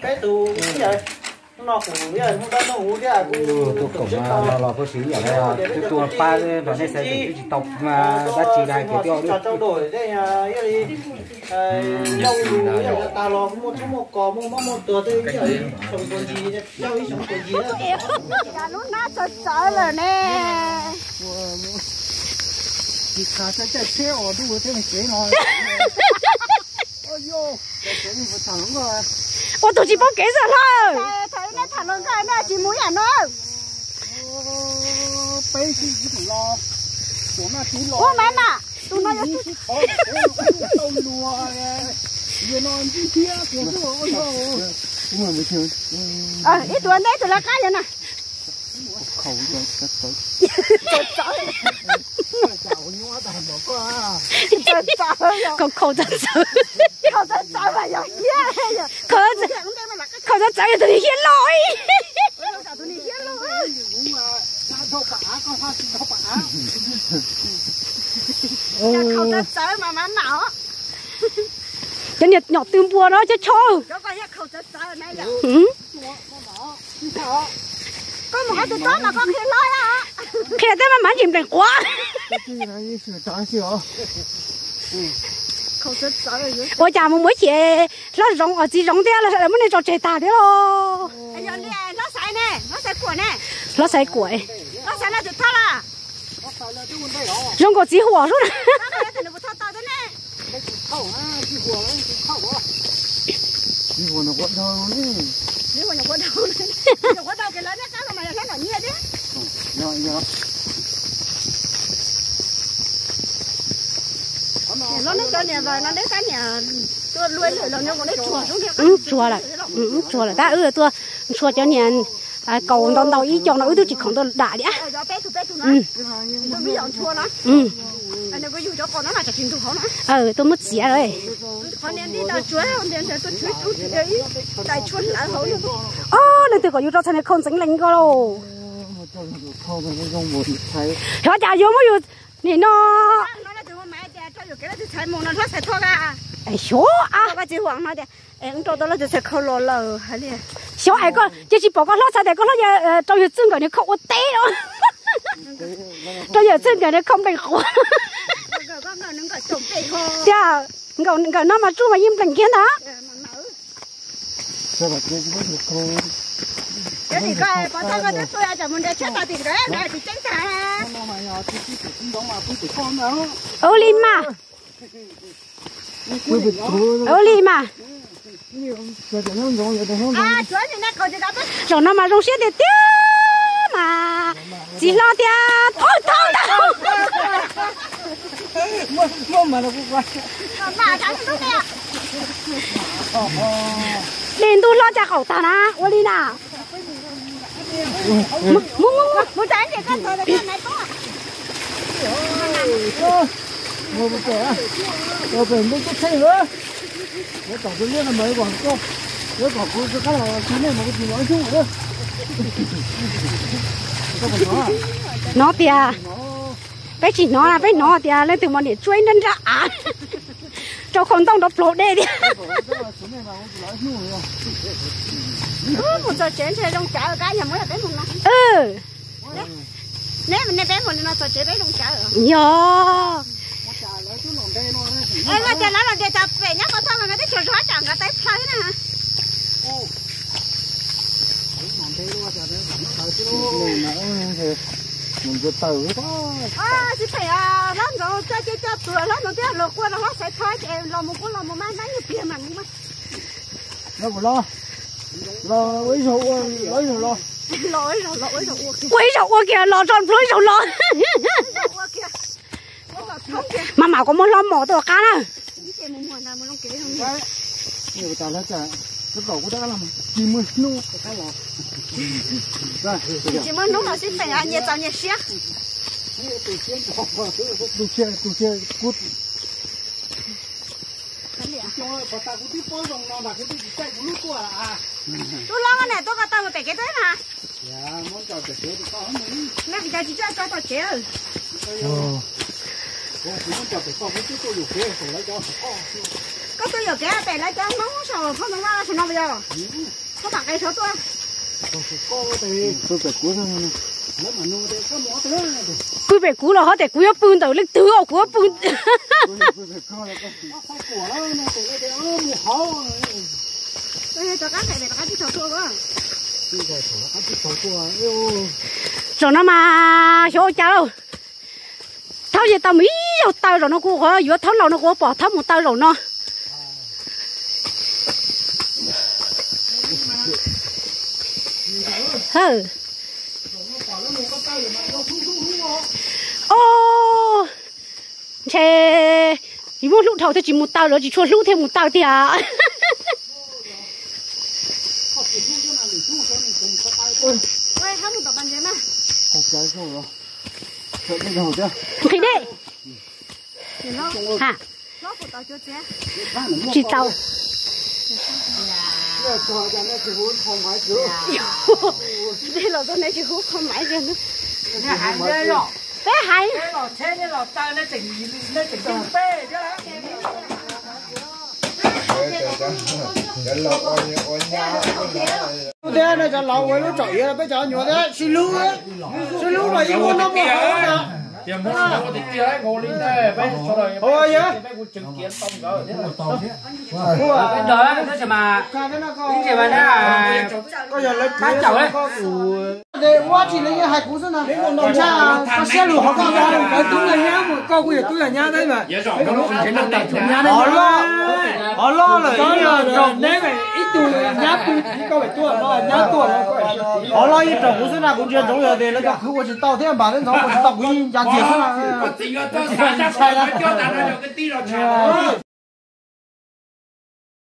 Peb tus yawg, hnub no kuv yawg hnub noj huv thiab kuv tus sib tau los kuv siv yam li twb tuaj pab nrog nej xaiv tsis tau dab tsi li hais tias twb tsis tau rau dua thiab, yog li lauj lus yog tag los muaj tub muaj kos muaj mob muaj tuag twb yog ib xyoo txuas ntsis, yog ib xyoo txuas ntsis na. Cas lub hnab txawv txawv lawm ne. Tsis khav txawj caij tsheb os, ntuj ua teb kev no. Ua tus tsis paub kev xwb hlo. Thaum nej tham hluas nkauj nej tsis mus yam no. Peb ib tus los, tus no tus los, tus no yog tus tau luag, yog no ntxim thiab tus no. Ib tug ua ntej ib tug lawv qab yog na. Khaus txawv txawv, khaus txawv txawv yog thiab, khaus txawv txawv yog tus niag hiab loj. Khaus txawv txawv mas mas mam os. Cov niag nyom tw npua no cov choj. Koj mus qhov tus tob mas koj qhia hlob, qhia tej mas mas ntsis nplees quav. Ua cas mus muab chim hlob zoov os txiv zoov thiab los sawv daws muab nej tso tseg tag thiab los? Hlob Xaiv Kuam zoo nkaus txiv huam xwb na. Tsuag lawm, tsuag lawm tab, wb tuaj ntshua cov niag kaus ntau ntau ib co no wb twb tsis khoom tuaj dam li. Tuaj muab txiav lawm. Ob leej twg kom yus rau txhais niag khau ntxeev lees ko lauj. Xyov cas yuav muab yus nim no. Xyov, xyov es koj cia tsis pom koj hlob txhais tias koj hlob rau yawg Txwj Nkawm niag khau ua teb los, rau yawg Txwj Nkawm niag khau nplees quav. Tiag, nkawm no mas tsuj mas yeej nplees kiag ntag. Ua li mas, ua li mas. Zaum no mas zoo siab tiag tiag mas txiv hlob thiab thauj thauj ntau. Dej ntuj hlob cas qaum tag na, ua li na. Hnov tias, peb tsis hnov na, peb hnov tias leej twg mos niam tsuab ib nrab nrab av rau khau ntoo nrov plaug dej tiag. Mus txog tsev ntshe zoo tsawv kab yog muab yog peb mus no. Neb, neb peb mus li no txog tsev peb zoo tsawv. Yog. Lawv tias lawv los ntes tas pem nyob qhov thaj mas nkawd twb tsuas zog tsam nkawd tais plhaw na. Tsis phem, hlob Ntxoov coj cej coj tuag, hlob Ntxoov twb luag quaj rau hlob Xaiv Thoj ces los mus kuj los mus mas nab yug pliag mas mus mas. Los, los ua ib zaug ua, los ib zaug los. Ua ib zaug ua kiag los tso pluag ib zaug los. Mas mam kom muab hlob mos tuaj qab na. Tsis muaj hnub no sib feem nyias txaus nyias siab. Pov tas kuv twb paub zoo no mas kuv twb tsis caij kuv lub tuaj a. Tub hlob, koj niam tuaj koj taw mus pem kev tuaj na. Yog, muab coj pem kev rau koj. Nej cov tsis coj cov tom tsev. Kuv muab coj pem koj, kuv twb tuaj yuam kev saum lawv cov. Koj tuaj yuam kev pem lawv cov Hmoob saum Phoj Ntxoov Vaj saum no puas yog? Koj mam qe saud tuaj. Pw pem kuv los hov tias kuv yuav pw ntawm leej twg os, kuv yuav pw. Zaum no mas xyov ua cas lauj. Thaub yeej tau mus ib zaug taw zaum no, kuv qhov yuav thaub laus no kuv pom thaub mus taw zaum no. Hawm. O, ntshe muab hlub dhau thiaj tsis mus taw, lawv tsis tshua hlub thiaj mus taw tiag. Nqhis dej. Ha. Tsis tau. Dej los txog nej tsis hu qho maiv tiag. Peb hais. Thiab nej cov laus ua lub tsom iav peb cov nyuam thiab sib hlub, sib hlub los yeej muaj noj muaj haus na. Koj yog lawv ua tsis li hais kuv xwb na. Koj siab lug hov koj, koj tub yog nyab, koj kuj yog tub yog nyab thiab mas. Hov loj, hov loj lawm, neb ib tug nyab pw, koj tuaj, nyab tuaj. Hov loj yeej raug kuv xwb na, kuv ntsia ntsoov yog tias lawv cov khwv ua tsis tau thiab npam thiab ntxov ua tsis tau kuv yeej ncav kiag xwb na.